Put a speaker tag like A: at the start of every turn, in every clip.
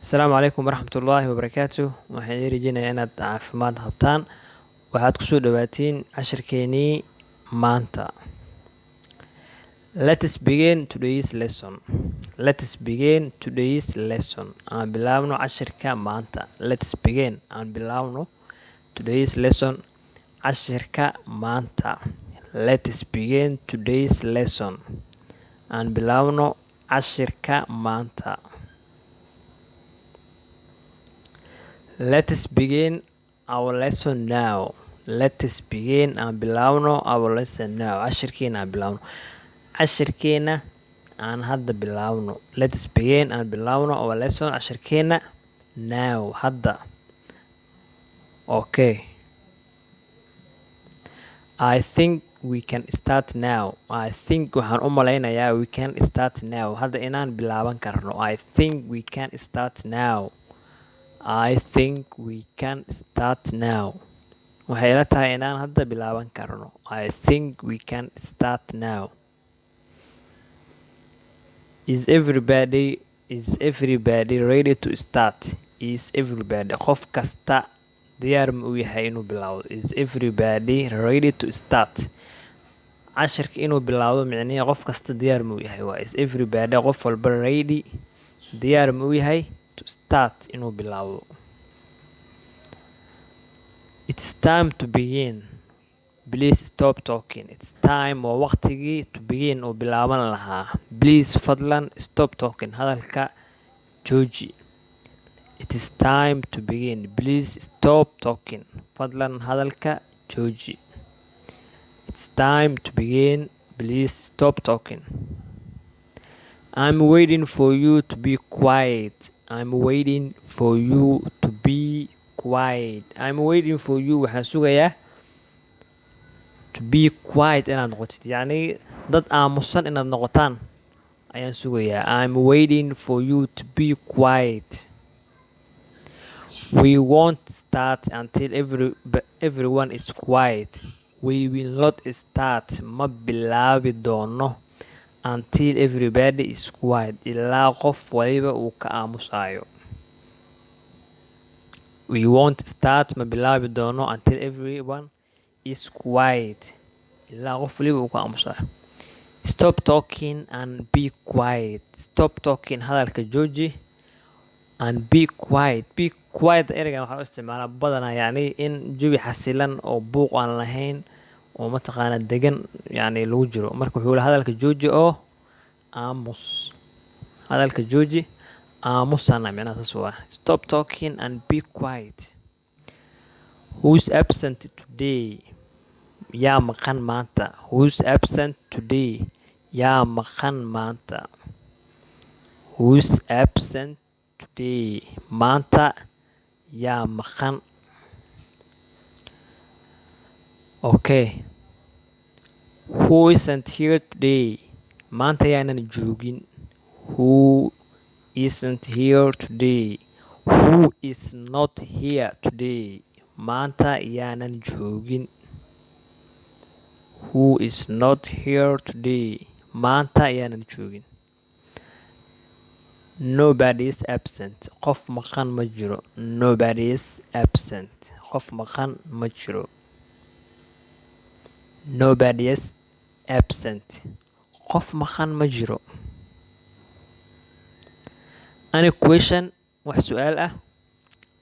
A: Asalaamu calaykum waraxmatullaahi wabarakaatu. Waxaan idin rajeynayaa inaad caafimaad qabtaan. Waxaad kusoo dhawaatiin cashirkeenii maanta. Let us begin today's lesson. Let us begin today's lesson. Aan bilaabno cashirka maanta. Let us begin, aan bilaabno, today's lesson, cashirka maanta. Let us begin today's lesson. Aan bilaabno cashirka maanta. Let us begin our lesson now. Let us begin, aan bilaabno, our lesson now, cashirkeena aan bilaabno, cashirkeena aan hadda bilaabno. Let us begin, aan bilaabno, our lesson, cashirkeena, now, hadda. Okay. I think we can start now. I think, waxaan u malaynayaa, we can start now, hadda inaan bilaaban karno. I think we can start now. I think we can start now. Waxay ila tahay inaan hadda bilaaban karno. I think we can start now. Is everybody ready to start? Is everybody, qof kasta, diyaar ma u yahay inuu bilaawdo? Is everybody ready to start? Cashirka inuu bilaawdo micnihi qof kasta diyaar ma u yahay waa. Is everybody, qof walba, ready, diyaar ma u yahay, to start, inuu bilaawdo. It's time to begin. Please stop talking. It's time, waa waqtigii, to begin, uu bilaaban lahaa. Please, fadlan, stop talking, hadalka jooji. It is time to begin. Please stop talking. Fadlan hadalka jooji. It's time to begin. Please stop talking. I'm waiting for you to be quiet. I'm waiting for you to be quiet. I'm waiting for you, waxaan sugayaa, to be quiet, inaad noqotid, yacni dad aamusan inaad noqotaan ayaan sugayaa. I'm waiting for you to be quiet. We won't start until everyone is quiet. We will not start, ma bilaabi doono, until everybody is quiet, ilaa qof waliba uu ka aamusayo. We won't start, ma bilaabi doono, until everyone is quiet, ilaa qof waliba uu ka aamusayo. Stop talking and be quiet. Stop talking, hadalka jooji, and be quiet. Be quiet, ereygan waxaa u isticmaalaa badanaa yacni in jawi xasilan oo buuq aan lahayn oo mataqaana degan yacni lagu jiro. Marka wuxuu leeyahay hadalka jooji oo aamus. Hadalka jooji, aamusana micnaha saas waa. Stop talking and be quiet. Who's absent today? Yaa maqan maanta? Who's absent today? Yaa maqan maanta? Who's absent today? Maanta yaa maqan? Okay. Who isn't here today? Maanta yaanan joogin? Who isn't here today? Who is not here today? Maanta yaanan joogin? Who is not here today? Maanta yaanan joogin? Nobody is absent. Qof maqan ma jiro. Nobody is absent. Qof maqan ma jiro. Nobody is absent. Qof maqan ma jiro. Any question? Wax su'aal ah?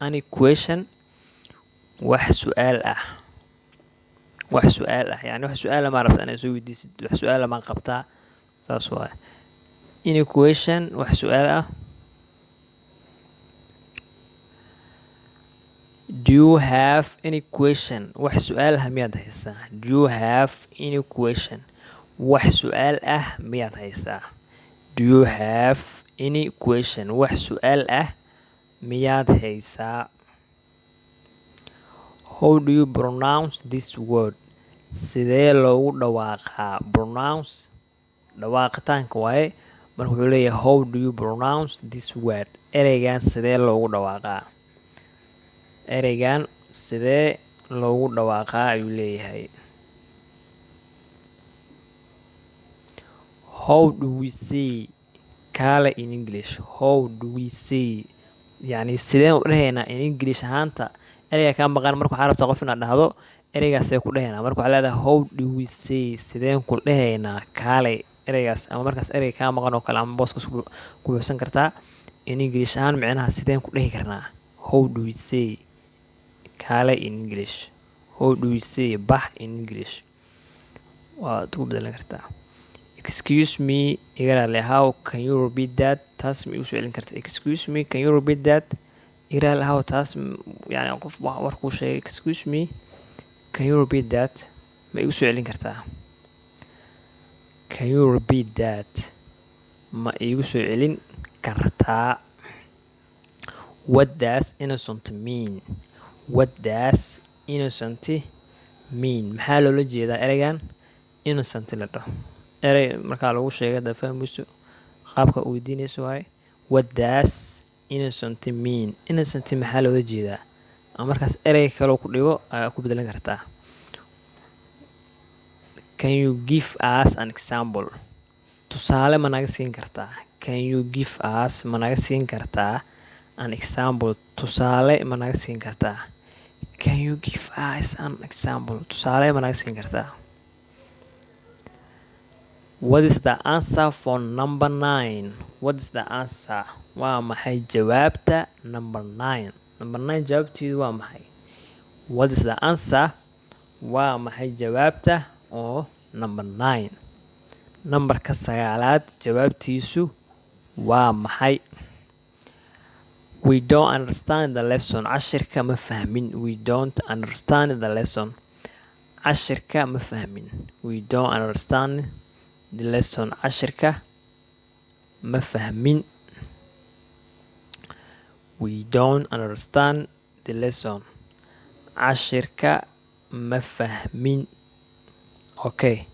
A: Any question? Wax su'aal ah? Wax su'aal ah, yani wax su'aala maa rabtaa inaad soo weydiisid? Wax su'aala maan qabtaa? Saas waaye. Any question? Wax su'aal ah? Do you have any question? Wax su'aal ah miyaad haysaa? Do you have any question? Wax su'aal ah miyaad haysaa? Do you have any question? Wax su'aal ah miyaad haysaa? How do you pronounce this word? Sidee loogu dhawaaqaa? Pronounce, dhawaaqitaanka waaye. Marka wuxuu leeyahay, how do you pronounce this word? Ereygan sidee loogu dhawaaqaa? Ereygan sidee loogu dhawaaqaa ayuu leeyahay. How do we say kaale in English? How do we say Yacni sideen u dhehaynaa in English ahaanta ereyga kaa maqan? Marka waxaa rabtaa qof inaad dhahdo ereygaasee ku dhehaynaa. Marka waxaa leedahay, "How do we say?" Sideen ku dhehaynaa kaalay ereygaas, ama markaas ereyga kaa maqan oo kale ama booskaas ku buuxsan kartaa in English ahaan. Micnaha sideen ku dhehi karnaa? How do we say kaalay in English? How do we say bax in English? Waad ku bedelan kartaa. Excuse me, iga raali ahow. Can you repeat that? Taas ma igu soo celin karta? Excuse me, can you repeat that? Iga raali ahow, taas yani qof war kuu sheegay. Excuse me, can you repeat that? Ma igu soo celin kartaa? Can you repeat that? Ma igu soo celin kartaa? What does innocent mean? What does innocent mean? Maxaa loola jeedaa ereygan innocent la dhaho? Erey markaa lagu sheegay haddaa fahmayso qaabka u weydiinayso waaye. What does innocent mean? Innocent maxaa loola jeedaa? Ama markaas erey kaloo ku dhigo ayaa ku bedelan kartaa. Can you give us an example? Tusaale ma naga siin kartaa? Can you give us, ma naga siin kartaa, an example? Tusaale ma naga siin kartaa? Can you give us an example? Tusaale ma naga siin kartaa? What is the answer for number nine? What is the answer, waa maxay jawaabta number nine? Number nine jawaabteedu waa maxay? What is the answer, waa maxay jawaabta oo number nine? Nambarka sagaalaad jawaabtiisu waa maxay? We don't understand the lesson. Cashirka ma fahmin. We don't understand the lesson. Cashirka ma fahmin. We don't understand the lesson. Cashirka ma fahmin. We don't understand the lesson. Cashirka ma fahmin. Okay.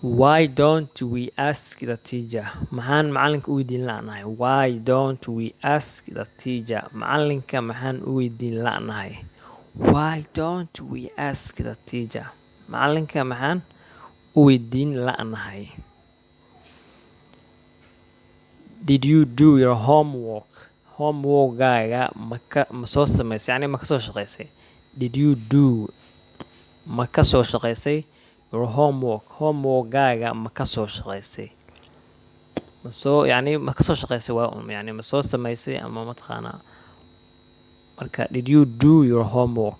A: Why don't we ask the teacher? Maxaan macalinka u weydiin la'nahay? Why don't we ask the teacher? Macalinka maxaan u weydiin la'nahay? Why don't we ask the teacher? Macalinka maxaan u weydiin la'nahay? Did you do your homework? Homeworkgaaga maka ma soo samaysay, yacni ma ka soo shaqaysay? Did you do, ma ka soo shaqaysay, your homework? Homeworkgaaga ma ka soo shaqaysay? Ma soo, yacni ma ka soo shaqaysay waa un, yacni ma soo samaysay ama mataqaanaa. Marka did you do your homework?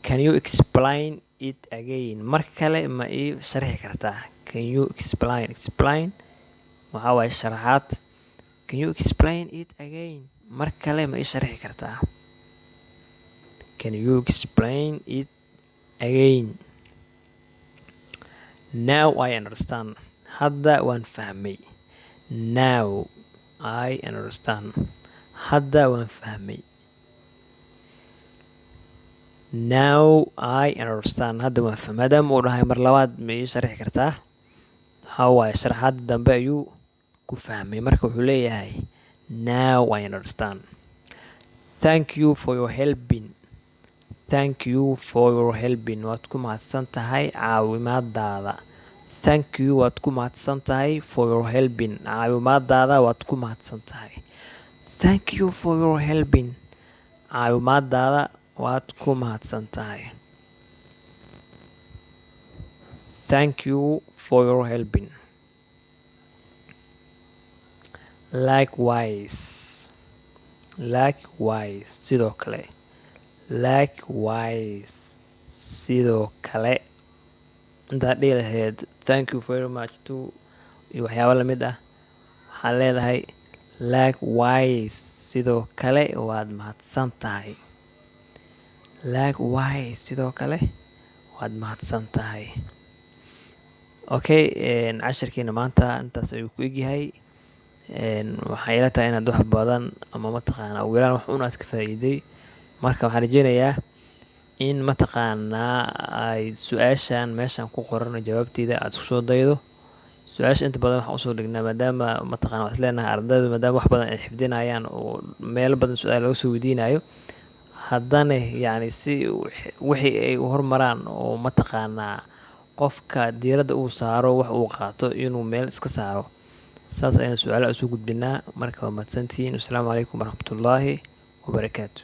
A: Can you explain it again? Mar kale ma ii sharxi kartaa? Can you explain? Explain waxaa waaye sharaxaad. Can you explain it again? Mar kale ma ii sharxi kartaa? Can you explain it again? Now I understand. Hadda waan fahmay. Now I understand. Hadda waan fahmay. Now I understand. Hadda waan fahmay. Maadaama uu dhahay mar labaad ma ii sharxi kartaa, waxaa waaye sharaxaadda dambe ayuu ku fahmay. Marka wuxuu leeyahay, "Now I understand." Thank you for your helping. Thank you for your helping. Waad ku mahadsan tahay caawimaadaada. Thank you, waad ku mahadsan tahay, for your helping, caawimaadaada waad ku mahadsan tahay. Thank you for your helping. Caawimaadaada waad ku mahadsan tahay. Thank you for your helping. Likewise. Likewise, sidoo kale. Likewise, sidoo kale. Intaad dhihi lahayd "Thank you very much too" iyo waxyaabo lamid ah, waxaad leedahay "Likewise", sidoo kale waad mahadsan tahay. Likewise, sidoo kale waad mahadsan tahay. Okay, cashirkeena maanta intaas ayuu ku egyahay. Waxay ila tahay inaad wax badan ama mataqaanaa ugu yaraan wax un aad ka faa'iiday. Marka waxaan rajeynayaa in mataqaanaa ay su-aashan meeshan ku qoran jawaabteeda aad isku soo daydo. Su-aasha inta badan waxaan usoo dhignaa maadaama mataqana waan isleenahay ardaydu maadaama wax badan ay xifdinayaan oo meelo badan su-aal laga soo weydiinayo, haddana yacni si wixii ay u hormaraan oo mataqaanaa qofka diiradda uu saaro wax uu qaato inuu meel iska saaro. Saas ayaan su-aalaha usoo gudbinaa. Marka waa mahadsantihiin. Wasalaamu calaykum waraxmatullaahi wabarakaatu.